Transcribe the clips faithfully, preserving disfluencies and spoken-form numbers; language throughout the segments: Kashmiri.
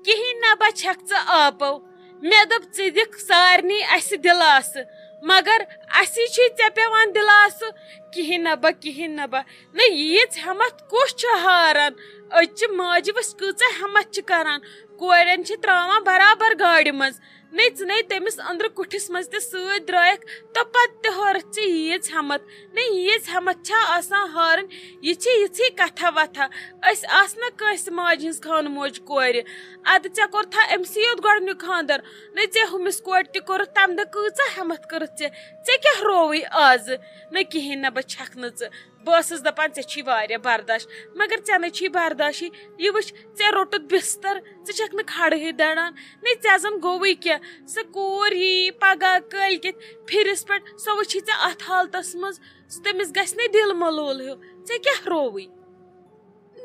کِہیٖنۍ نہ با چھَکھ ژٕ آپو۔ مےٚ دوٚپ، ژٕ دِکھ سارنٕے اَسہِ دِلاسہٕ، مگر اَسی چھُے ژےٚ پٮ۪وان دِلاسہٕ۔ کِہیٖنۍ نہ با، کِہیٖنۍ نہ با۔ نہ، ییٖژ ہٮ۪متھ کُس چھُ ہاران؟ أزچہِ ماجہِ وٕچھ کۭژاہ ہٮ۪متھ چھِ کران، کورٮ۪ن چھِ ترٛاوان برابر گاڑِ منٛز۔ نٔژ نٔے تٔمِس أنٛدرٕ کُٹھِس منٛز تہِ سۭتۍ درٛایَکھ، تہٕ پتہٕ تہِ ہٲرٕتھ ژےٚ ییٖژ ہٮ۪متھ۔ نٔے ییٖژ ہٮ۪متھ چھا آسان ہارٕنۍ؟ یہِ چھِ یِژھٕے کتھا وتھا۔ أسۍ آسہٕ نہٕ کٲنٛسہِ ماجہِ ہٕنٛز خانہٕ موج کورِ۔ اَدٕ ژےٚ کوٚرتھا أمۍ سٕے یوت گۄڈٕنیُک خانٛدر؟ نٔے ژےٚ ہُمِس کورِ تہِ کوٚرُتھ تَمہِ دۄہ۔ کۭژاہ ہٮ۪متھ کٔرٕتھ ژےٚ؟ ژےٚ کیٛاہ رووٕے آزٕ؟ نہ کِہیٖنۍ نہ، بہٕ چھَکھ نہٕ ژٕ۔ بہٕ ٲسٕس دَپان، ژےٚ چھی واریاہ برداش، مگر ژےٚ نَے چھی برداشٕے۔ یہِ وٕچھ، ژےٚ روٚٹُتھ بِستَر، ژٕ چھَکھ نہٕ کھڑہٕے دَران۔ نَے ژےٚ زَن گوٚوُے کینٛہہ، سۄ کوٗر یی پَگاہ کٲلۍ کٮ۪تھ پھِرِس پٮ۪ٹھ، سۄ وٕچھی ژےٚ اَتھ حالتَس منٛز، تٔمِس گژھِ نَے دِل ملوٗل ہیوٗ۔ ژےٚ کیٛاہ رووُے؟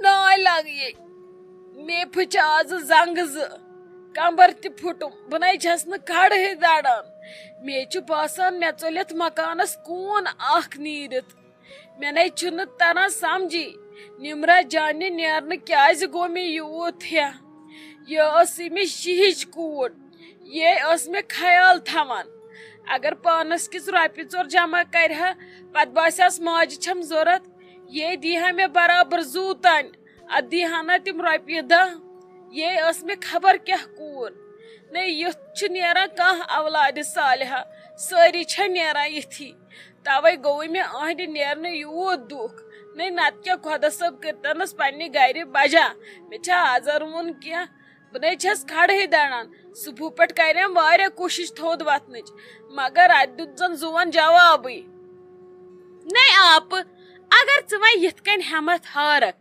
ناے لگیے، مےٚ پھٕچ آزٕ زنٛگہٕ زٕ، کمبر تہِ پھُٹُم، بہٕ نَے چھَس نہٕ کھڑہٕے دَران۔ مےٚ چھُ باسان، مےٚ ژوٚلٮ۪تھ مکانس کوٗن اکھ نیٖرِتھ۔ مےٚ نَے چھُنہٕ تران سمجھی، نمرہ جانہِ نیرنہٕ کیازِ گوٚو مےٚ یوٗت ہیہ۔ یہِ ٲس مےٚ شِہِج کوٗر، یے ٲس مےٚ خیال تھاوان۔ اگر پانس کِژھ رۄپیہِ ژور جمع کرِ ہا، پتہٕ باسہِ ہس ماجہِ چھم ضوٚرتھ، یے دی ہا مےٚ برابر زوٗ تانۍ۔ اتھ دی ہا نہ تِم رۄپیہِ دہ۔ یے ٲس مےٚ خبر کیٛاہ کوٗر۔ نے یُتھ چھُ نیران کانٛہہ اولادِ صالحہ، سٲری چھےٚ نیران یِتھی۔ توے گوٚوُے مےٚ أہنٛدِ نیرنہٕ یوٗت دُکھ۔ نے نتہٕ کیٛاہ خۄدا صٲب کٔرتنس پننہِ گرِ بجا۔ مےٚ چھا آزر ووٚن کینٛہہ؟ بہٕ نے چھَس کھڑہٕے دَران۔ صُبحہٕ پٮ۪ٹھ کَریم واریاہ کوٗشِش تھوٚد وۄتھنٕچ، مگر اَتہِ دیُت زَن زُوَن جوابٕے۔ نے آپہٕ، اگر ژٕ وۄنۍ یِتھ کٔنۍ ہٮ۪متھ ہارکھ،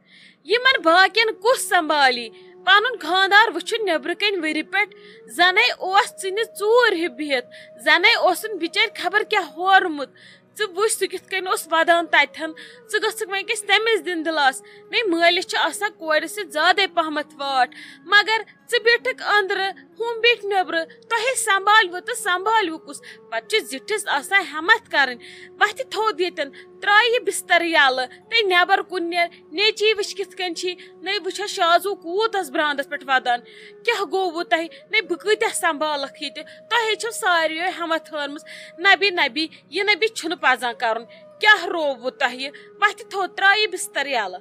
یِمن باقین کُس سنبھالی؟ پنُن خاندار وٕچھُن نیبرٕ کنۍ وٕرِ پٮ۪ٹھ، زنے اوس ژٕنہِ ژوٗر ہیوٗ بِہِتھ، زنے اوسُن بِچارِ خبر کیٛاہ ہورمُت۔ ژٕ وٕچھ سُہ کِتھ کٔنۍ اوس ودان تتٮ۪ن، ژٕ گٔژھکھ وۄنۍ کیٛاہ تٔمِس دِنۍ دِلاس؟ نے مٲلِس چھِ آسان کورِ سۭتۍ زیادے پہمتھ واٹھ، مگر ژٕ بیٖٹھکھ أنٛدرٕ، ہُم بیٖٹھۍ نیٚبرٕ، تۄہے سنبھالوٕ تہٕ سنبھالوٕ کُس؟ پتہٕ چھِ زِٹھِس آسان ہٮ۪متھ کرٕنۍ، وتھِ تھوٚد ییٚتٮ۪ن، ترٛایہِ یہِ بستر یلہٕ، تہٕ نٮ۪بر کُن نیر، نیچی وٕچھ کِتھ کٔنۍ چھی، نے وٕچھو شازو کوٗت ٲس برٛانٛدس پٮ۪ٹھ ودان، کیٛاہ گوٚووٕ تۄہہِ؟ نے بہٕ کۭتیٛاہ سنبھالکھ ییٚتہِ؟ تۄہے چھو ساروِیو ہٮ۪متھ ہٲرمٕژ، نبی نبی، یہِ نبی چھُنہٕ پزان کرُن، کیٛاہ روووٕ تۄہہِ؟ وتھِ تھوٚد، ترٛایہِ بستر یلہٕ۔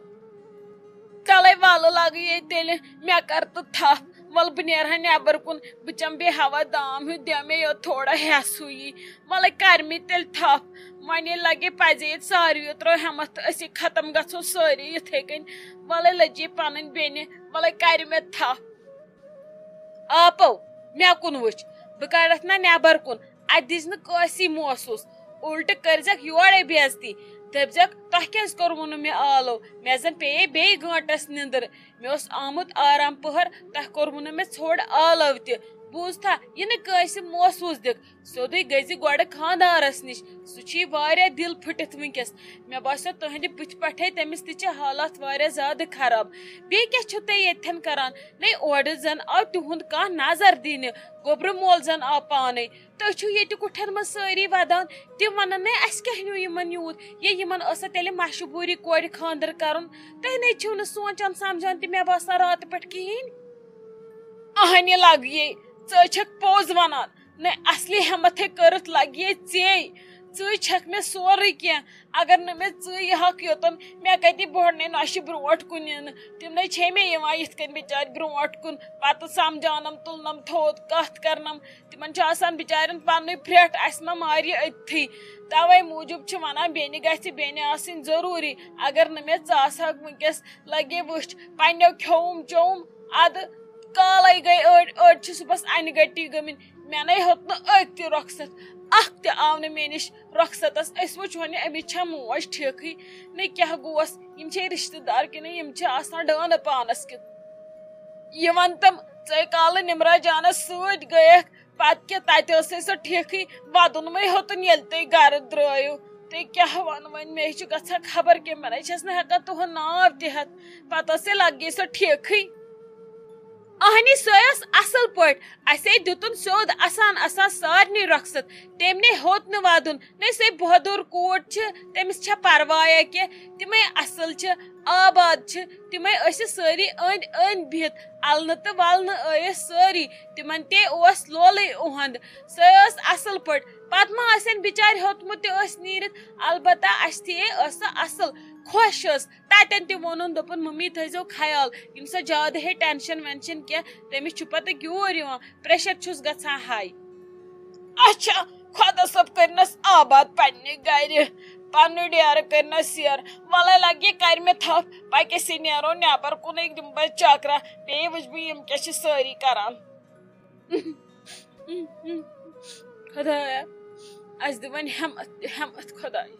تَلَے وَلہٕ لَگہٕ ییٚتہِ تیٚلہِ، مےٚ کَر تہٕ تھَپھ۔ وَلہٕ بہٕ نیرٕ ہا نٮ۪بَر کُن، بہٕ چَمہٕ بیٚیہِ ہوا دام ہیوٗ، دِمہٕ مےٚ یوت تھوڑا ہٮ۪س ہیوٗ یی۔ وَلَے کَرِ مےٚ تیٚلہِ تھَپھ۔ وۄنۍ ییٚلہِ لَگے پَزے ییٚتہِ ساروِیو ترٛٲو ہٮ۪مَتھ تہٕ أسۍ ہے ختم گژھو سٲری یِتھَے کٔنۍ۔ وَلَے لٔجے پَنٕنۍ بیٚنہِ، وَلَے کَرِ مےٚ تھَپھ۔ آپو، مےٚ کُن وٕچھ، بہٕ کَڑَتھ نہ نٮ۪بَر کُن، اَتہِ دِژ نہٕ کٲنٛسی محسوٗس۔ اُلٹہٕ کٔرزٮ۪کھ یورَے بے عزتی۔ دٔپزٮ۪کھ، "تۄہہِ کیٛازِ کوٚروٕ نہٕ مےٚ آلو؟ مےٚ زَن پیٚیے بیٚیہِ گٲنٛٹَس نِندٕر۔ مےٚ اوس آمُت آرام پٔہر، تۄہہِ کوٚروٕ نہٕ مےٚ ژھوٚڑ آلو تہِ۔" بوٗزتھا، یہِ نہٕ کٲنٛسہِ محسوٗس دِکھ، سیوٚدُے گٔژھۍ زِ گۄڈٕ خانٛدارَس نِش۔ سُہ چھُے واریاہ دِل پھٕٹِتھ وٕنکیٚس۔ مےٚ باسیو، تُہٕنٛدِ بٕتھِ پٮ۪ٹھَے تٔمِس تہِ چھِ حالات واریاہ زیادٕ خراب۔ بیٚیہِ کیٛاہ چھِو تُہۍ ییٚتھٮ۪ن کَران؟ نے اورٕ زَن آو تِہُنٛد کانٛہہ نظر دِنہِ، گوٚبرٕ مول زَن آو پانَے۔ تُہۍ چھِو ییٚتہِ کُٹھٮ۪ن منٛز سٲری وَدان، تِم وَنَن، "نے، اَسہِ کیٛاہ نیوٗ یِمَن یوٗت؟ یے یِمَن ٲسا تیٚلہِ مَشہوٗری کورِ خانٛدر کَرُن؟ تُہۍ نے چھِو نہٕ سونٛچان سَمجھان تہِ، مےٚ باسان، راتہٕ پٮ۪ٹھ کِہیٖنۍ۔" اَہَنہِ لَگیے، ژٕ چھَکھ پوٚز وَنان۔ نے اَصلی ہٮ۪مَتھٕے کٔرٕتھ لَگیے ژے۔ ژٕے چھَکھ مےٚ سورُے کینٛہہ۔ اگر نہٕ مےٚ ژٕے یہِ حق یوٚتَن، مےٚ کَتہِ بۄہڑنَے نۄشہِ برونٛٹھ کُن یِنہٕ؟ تِم نے چھے مےٚ یِوان یِتھ کٔنۍ بِچارِ برونٛٹھ کُن، پَتہٕ سَمجھاونَم، تُلنَم تھوٚد، کَتھ کَرنَم۔ تِمن چھُ آسان بِچارٮ۪ن پننُے پھرٛٹھ، اسہِ ما مارِ أتتھٕے۔ توے موٗجوٗب چھِ ونان، بیٚنہِ گژھِ بیٚنہِ آسٕنۍ ضروٗری۔ اگر نہٕ مےٚ ژٕ آسہٕ ہاکھ وٕنکیٚس، لگے وٕچھ، پننیو کھیوٚوُم چوٚوُم، ادٕ کالے گٔے أڑۍ، أڑۍ چھِ صُبحس انہِ گٹی گٔمٕتۍ۔ مےٚ نے ہیوٚت نہٕ أکۍ تہِ رۄخصت، اکھ تہِ آو نہٕ مےٚ نِش رۄخصتس۔ أسۍ وٕچھ وۄنۍ أمِس چھا موج ٹھیکھٕے، نہ کیٛاہ گوس؟ یِم چھے رشتہٕ دار کِنہٕ یِم چھِ آسان ڈٲنہٕ پانس کیُتھ؟ یہِ ون تم، ژے کالہٕ نمرا جانس سۭتۍ گٔیکھ، پتہٕ کیٛاہ، تتہِ ٲسٕے سۄ ٹھیکھٕے، ودُن مے ہیوٚتُن ییٚلہِ تُہۍ گرٕ درٛٲیِو۔ تُہۍ کیٛاہ ونہٕ وۄنۍ، مےٚ چھُ گژھان خبر کیٛاہ، مےٚ نے چھَس نہٕ ہٮ۪کان تُہُنٛد ناو تہِ ہٮ۪تھ۔ پتہٕ ٲسٕے لگے سۄ ٹھیکھٕے۔ اہنی، سۄے ٲس اصل پٲٹھۍ۔ اسے دیُتُن سیوٚد اسان اسان سارنٕے رۄخصت۔ تٔمۍ نے ہوٚت نہٕ ودُن۔ نہ سۄے بہادُر کوٗر چھِ، تٔمِس چھا پروایا کینٛہہ؟ تِمے اصل چھِ، آباد چھِ، تِمے ٲسۍ سٲری أنٛدۍ أنٛدۍ بِہِتھ۔ النہٕ تہٕ ولنہٕ ٲیس سٲری۔ تِمن تے اوس لولٕے اُہنٛد۔ سۄے ٲس اصل پٲٹھۍ۔ پتہٕ ما ٲسِن بِچارِ ہیوٚتمُت تہِ ٲسۍ نیٖرِتھ؟ البتہ اسہِ تہِ ٲس سۄ اصل، خۄش ٲس۔ تتٮ۪ن تہِ ووٚنُن، دوٚپُن، "ممی، تھٲیزیو خیال، یِم سا زیادٕ ہے ٹینشن وینشن کینٛہہ، تٔمِس چھُ پتہٕ گیوٗر یِوان، پریشر چھُس گژھان ہاے۔" اچھا، خۄدا صٲب کٔرنَس آباد پننہِ گرِ، پننہِ ڈیرٕ کٔرنَس سیر۔ وَلَے لگہِ کرِ مےٚ تھپھ، پکہِ أسۍ نیرو نٮ۪بر کُنٕے، دِمہٕ بہٕ چکرا، بیٚیہِ وٕچھٕ بہٕ یِم کیٛاہ چھِ سٲری کران۔ خۄدایا، اَسہِ دِ وۄنۍ ہٮ۪متھ، ہٮ۪متھ خۄدایا۔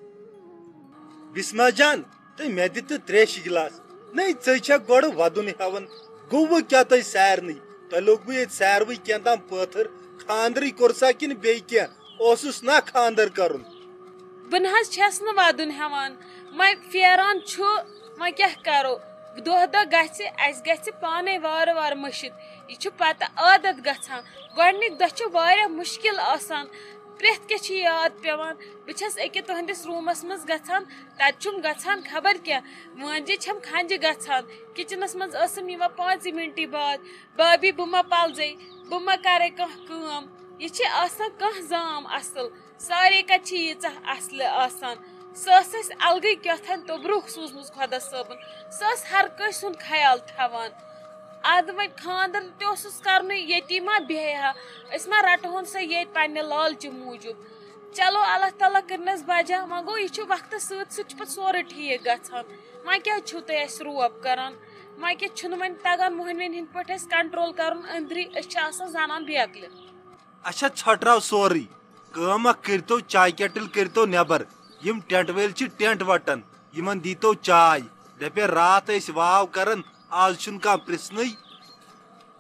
بسمہ جان، تہٕ مےٚ دِ تہٕ ترٛیشہِ گِلاس۔ نَے، ژٕے چھَکھ گۄڈٕ وَدُن ہٮ۪وان۔ گوٚوٕ کیٛاہ تۄہہِ سارنٕے؟ تۄہہِ لوٚگوٕ ییٚتہِ ساروٕے کینٛہہ تام پٲتھٕر؟ خانٛدرٕے کوٚر سا کِنہٕ بیٚیہِ کینٛہہ؟ اوسُس نا خانٛدر کَرُن؟ بہٕ نہ حظ چھَس نہٕ وَدُن ہٮ۪وان۔ وۄنۍ پھیران چھُ، وۄنۍ کیٛاہ کَرو؟ دۄہ دۄہ گژھِ، اَسہِ گژھِ پانَے وارٕ وارٕ مٔشِتھ۔ یہِ چھُ پَتہٕ عادت گژھان۔ گۄڈٕنِکۍ دۄہ چھِ واریاہ مُشکِل آسان۔ پرٛٮ۪تھ کینٛہہ چھِ یاد پٮ۪وان۔ بہٕ چھَس أکیٛاہ تُہٕنٛدِس روٗمَس منٛز گژھان، تَتہِ چھُم گژھان خبر کیٛاہ۔ وٲنجہِ چھَم کھَنجہِ گژھان۔ کِچنَس منٛز ٲسٕم یِوان پانٛژِ مِنٹی بعد، "بابی، بہٕ ما پَلزَے؟ بہٕ ما کَرَے کانٛہہ کٲم؟" یہِ چھِ آسان کانٛہہ زام اَصٕل۔ سارے کَتہِ چھِ ییٖژاہ اَصلہِ آسان۔ سۄ ٲس اَسہِ الگٕے کیٛاہ تام توٚبرُک سوٗزمٕژ خۄدا صٲبَن۔ سۄ ٲس ہر کٲنٛسہِ ہُنٛد خیال تھاوان۔ اَدٕ وۄنۍ خانٛدر تہِ اوسُس کَرنُے، ییٚتی ما بیٚہہِ ہا؟ أسۍ ما رَٹہون سۄ ییٚتہِ پنٛنہِ لالچہِ موٗجوٗب؟ چلو، اللہ تعالیٰ کٔرنَس بجا۔ وۄنۍ گوٚو، یہِ چھُ وقتَس سۭتۍ سۭتۍ چھُ پَتہٕ سورُے ٹھیٖک گژھان۔ وۄنۍ کیٛازِ چھُو تُہۍ اَسہِ روب کَران؟ وۄنۍ کیٛاہ چھُنہٕ وۄنۍ تَگان مۄہنوٮ۪ن ہِنٛدۍ پٲٹھۍ اَسہِ کنٹرول کَرُن أنٛدری؟ أسۍ چھِ آسان زنان بیکلہِ۔ اچھا، ژھۄٹراو سورُے۔ کٲم اکھ کٔرۍتو، چاے کیٹل کٔرۍتو نٮ۪بر۔ یِم ٹینٹ وٲلۍ چھِ ٹینٹ وٹان، یِمن دیٖتو چاے۔ دپے، راتھ ٲسۍ واو کران، آز چھُنہٕ کانٛہہ پرژھنٕے۔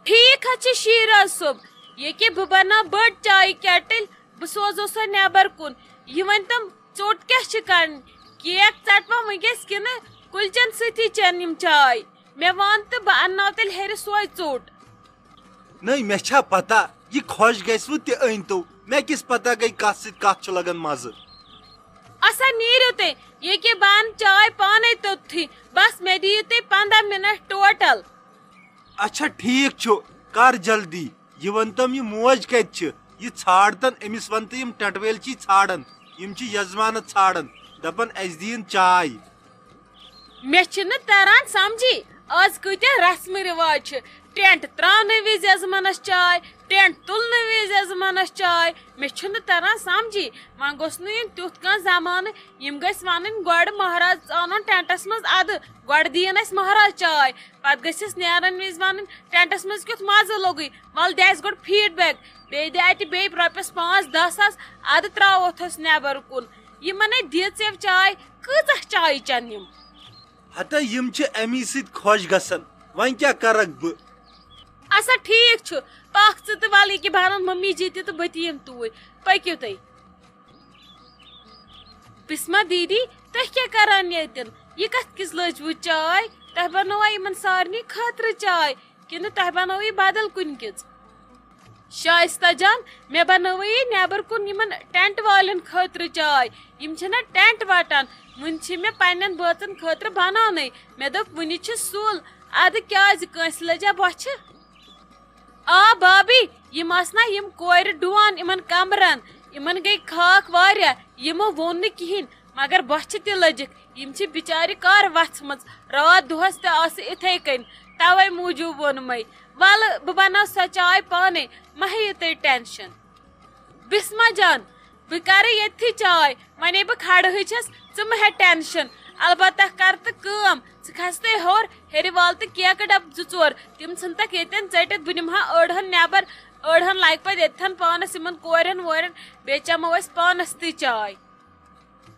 ٹھیٖک حظ چھُ شیراز صٲب، ییٚکے بہٕ بناو بٔڑ چاے کیٹل، بہٕ سوزو سۄ نٮ۪بر کُن۔ یہِ ؤنۍ تم، ژوٚٹ کیٛاہ چھِ کرٕنۍ؟ کیک ژٹوا وٕنکیٚس کِنہٕ کُلچن سۭتی چٮ۪ن یِم چاے؟ مےٚ وَن تہٕ بہٕ اَنناو تیٚلہِ ہیٚرِ سۄے ژوٚٹ۔ نٔے، مےٚ چھا پتہ، یہِ خۄش گژھِوٕ تہِ أنۍتو۔ مےٚ کِس پتہ گٔے کتھ سۭتۍ کتھ چھُ لگان مزٕ۔ اسا نیٖرِو تُہۍ، ییٚکے بہٕ اَنہٕ چاے پانے توٚتتھٕے۔ بس، مےٚ دِیِو تُہۍ پنٛداہ منٹ ٹوٹل۔ اچھا، ٹھیٖک چھُ، کر جلدی۔ یہِ ؤنۍتم، یہِ موج کتہِ چھِ؟ یہِ ژھانٛڈتن، أمِس وَن تہٕ یِم ٹٮ۪نٛٹ وٲلۍ چھی ژھانٛڈان، یِم چھِ یزمانہٕ ژھانٛڈان، دپان، "اسہِ دِیِن چاے۔" مےٚ چھُنہٕ تران سمجھی، آز کۭتیاہ رسمہٕ رِواج چھِ۔ ٹینٹ تراونہٕ وِزِ یزمانس چاے، ٹینٹ تُلنہٕ وِزِ یزمانس چاے۔ مےٚ چھُنہٕ تران سمجھی، وۄنۍ گوٚژھ نہٕ یُن تیُتھ کانٛہہ زمانہٕ، یِم گٔژھۍ ونٕنۍ، "گۄڈٕ مہراز ژانُن ٹینٹس منٛز ادٕ، گۄڈٕ دِیِن اسہِ مہراز چاے۔" پتہٕ گٔژھِس نیرن وِزِ ونٕنۍ، "ٹینٹس منٛز کیُتھ مزٕ لوٚگُے، ول دِ اسہِ گۄڈٕ فیڈ بیک، بیٚیہِ دِ اتہِ بیٚیہِ رۄپیس پانٛژھ دہ ساس، ادٕ تراوتھ أسۍ نٮ۪بر کُن۔" یِمن ہے دِژ یَو چاے، کۭژاہ چایہِ چٮ۪ن یِم؟ ہتا، یِم چھِ اَمی سۭتۍ خۄش گژھان، وۄنۍ کیٛاہ کرکھ بہٕ؟ اچھا، ٹھیٖک چھُ، پکھ ژٕ تہٕ وَل ییٚکیٛاہ بہٕ اَنَن مٔمی جی تہِ تہٕ بہٕ تہِ یِمہٕ توٗرۍ، پٔکِو تُہۍ۔ بسمہ دیدی، تُہۍ کیٛاہ کران ییٚتٮ۪ن؟ یہِ کتھ کِژھ لٔج وٕ چاے؟ تۄہہِ بنٲوا یِمن سارنٕے خٲطرٕ چاے، کِنہٕ تۄہہِ بنٲوٕو یہِ بدل کُنہِ کِژھ؟ شائستہ جان، مےٚ بنٲوٕے یہِ نٮ۪بر کُن یِمن ٹینٹ والٮ۪ن خٲطرٕ چاے۔ یِم چھِنہ ٹینٹ وٹان، وٕنہِ چھِ مےٚ پننٮ۪ن بٲژن خٲطرٕ بناونَے۔ مےٚ دوٚپ، وٕنہِ چھِ سُل، ادٕ کیٛازِ کٲنٛسہِ لٔجا بۄچھِ؟ آ بابی، یِم آسنا یِم کورِ ڈُوان یِمن کمرن، یِمن گٔے خاک واریاہ، یِمو ووٚن نہٕ کِہیٖنۍ، مگر بۄچھِ تہِ لٔجِکھ۔ یِم چھِ بِچارِ کر وژھمٕژ، راتھ دۄہس تہِ آسہٕ اِتھے کٔنۍ، توے موٗجوٗب ووٚنمَے۔ وَلہٕ، بہٕ بناو سۄ چاے پانے، مہ ہیٚیِو تُہۍ ٹینشن۔ بسمہ جان، بہٕ کرٕ ییٚتھی چاے، ونے بہٕ کھڑہٕے چھَس، ژٕ مہ ہےٚ ٹینشن۔ البتہ کر تہٕ کٲم، ژٕ کھس تہٕ ہیوٚر، ہیٚرِ وال تہٕ کیکہٕ ڈبہٕ زٕ ژور، تِم ژھٕنتکھ ییٚتٮ۪ن ژٔٹِتھ، بہٕ نِمہٕ ہا أڑہن نٮ۪بر، أڑہن لگہِ پتہٕ ییٚتھن پانس یِمن کورٮ۪ن وورٮ۪ن، بیٚیہِ چٮ۪مو أسۍ پانس تہِ چاے۔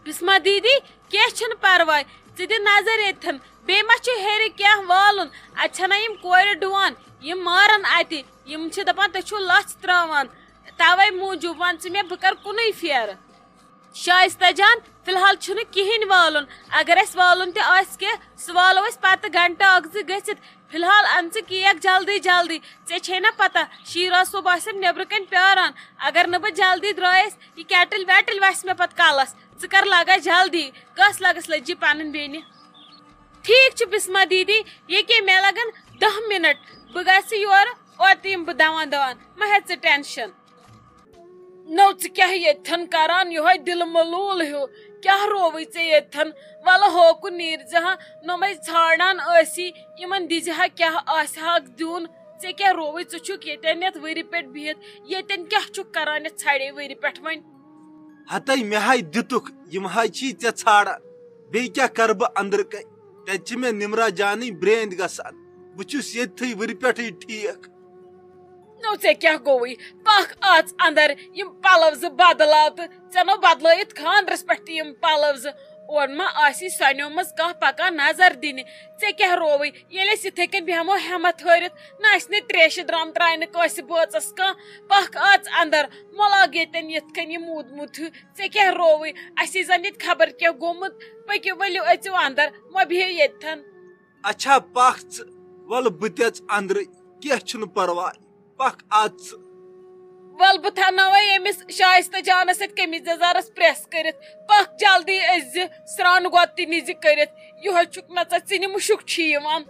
بسمہ دیدی، کینٛہہ چھُنہٕ پرواے، ژٕ دِ نظر ییٚتھٮ۪ن، بیٚیہِ ما چھُ ہیٚرِ کینٛہہ والُن؟ اتہِ چھَنا یِم کورِ ڈُوان، یِم مارن اتہِ، یِم چھِ دپان تُہۍ چھِو لژھ ترٛاوان، توے موٗجوٗب وَن ژٕ مےٚ بہٕ کرٕ کُنُے پھیرٕ۔ شائستہ جان، فی الحال چھُنہٕ کِہیٖنۍ والُن۔ اگر اَسہِ والُن تہِ آسہِ کینٛہہ، سُہ والو أسۍ پَتہٕ گھنٹہٕ اَکھ زٕ گٔژھِتھ۔ فی الحال اَن ژٕ کیک جلدی جلدی۔ ژےٚ چھے نا پَتہ، شیٖراز صٲب آسٮ۪م نیٚبرٕ کَنۍ پیٛاران۔ اگر نہٕ بہٕ جلدی درٛایَس، یہِ کٮ۪ٹٕلۍ وٮ۪ٹٕلۍ وَسہِ مےٚ پَتہٕ کَلَس۔ ژٕ کَر لَگا جلدی، کَس لَگَس لٔجہِ پَنٕنۍ بیٚنہِ۔ ٹھیٖک چھُ بِسما دیٖدی، ییٚکیٛاہ مےٚ لَگَن دَہ مِنَٹ۔ بہٕ گژھٕ یورٕ، اورٕ تہِ یِمہٕ بہٕ دَوان دَوان۔ مہ ہےٚ ژٕ ٹٮ۪نشَن۔ نو ژٕ کیٛاہ ییٚتھٮ۪ن کران، یِہوٚے دِلہٕ ملوٗل ہیوٗ؟ کیٛاہ رووُے ژےٚ ییٚتھٮ۪ن؟ وَلہٕ ہوکُن نیٖرزِ ہا، نوٚمَے ژھانٛڈان ٲسی، یِمَن دِزِ ہا کیٛاہ آسہِ ہاکھ دیُن۔ ژےٚ کیٛاہ رووُے؟ ژٕ چھُکھ ییٚتٮ۪ن یَتھ ؤری پٮ۪ٹھ بِہِتھ، ییٚتٮ۪ن کیٛاہ چھُکھ کران یَتھ ژھاڑے ؤری پٮ۪ٹھ وۄنۍ؟ ہتے مےٚ ہاے دِتُکھ، یِم ہاے چھی ژےٚ ژھانٛڈان۔ بیٚیہِ کیٛاہ کرٕ بہٕ أنٛدرٕ کَنہِ؟ تَتہِ چھِ مےٚ نِمرا جانٕنۍ برٛینٛدۍ گژھان۔ بہٕ چھُس ییٚتھٕے ؤرِ پٮ۪ٹھٕے ٹھیٖک۔ نو ژےٚ کیٛاہ گوٚوُے؟ پکھ اژ اندر، یِم پلو زٕ بدلاو تہٕ ژےٚ نو بدلٲیِتھ خانٛدرس پٮ۪ٹھ تہِ یِم پلو زٕ۔ اورٕ ما آسی سۄنیو منٛز کانٛہہ پکان نظر دِنہِ؟ ژےٚ کیٛاہ رووُے؟ ییٚلہِ أسۍ یِتھَے کٔنۍ بیٚہمو ہٮ۪متھ ہٲرِتھ، نہ آسہِ نہٕ تریشہِ درام ترٛاونہِ کٲنٛسہِ بٲژس کانٛہہ۔ پکھ اژ اندر، مۄلاگ ییٚتٮ۪ن یِتھ کٔنۍ یہِ موٗدمُت ہیوٗ۔ ژےٚ کیٛاہ رووُے؟ اَسہِ زن ییٚتہِ خبر کیٛاہ گوٚمُت۔ پٔکِو، ؤلِو، أژِو اندر، مہ بِہِو ییٚتھٮ۪ن۔ اچھا پکھ ژٕ، وَلہٕ بہٕ تہِ اژٕ اندرٕ، کینٛہہ چھُنہٕ پرواے، پکھ اژ ژٕ۔ وَل بہٕ تھاوناوے أمِس شایستہ جانس سۭتۍ قمیٖض یزارس پریس کٔرِتھ۔ پکھ جلدی أژۍ زِ، سرٛان گۄد تہِ نِزِ کٔرِتھ۔ یِہوٚے چھُکھ نہ ژےٚ ژِنہِ مُشُک چھی یِوان۔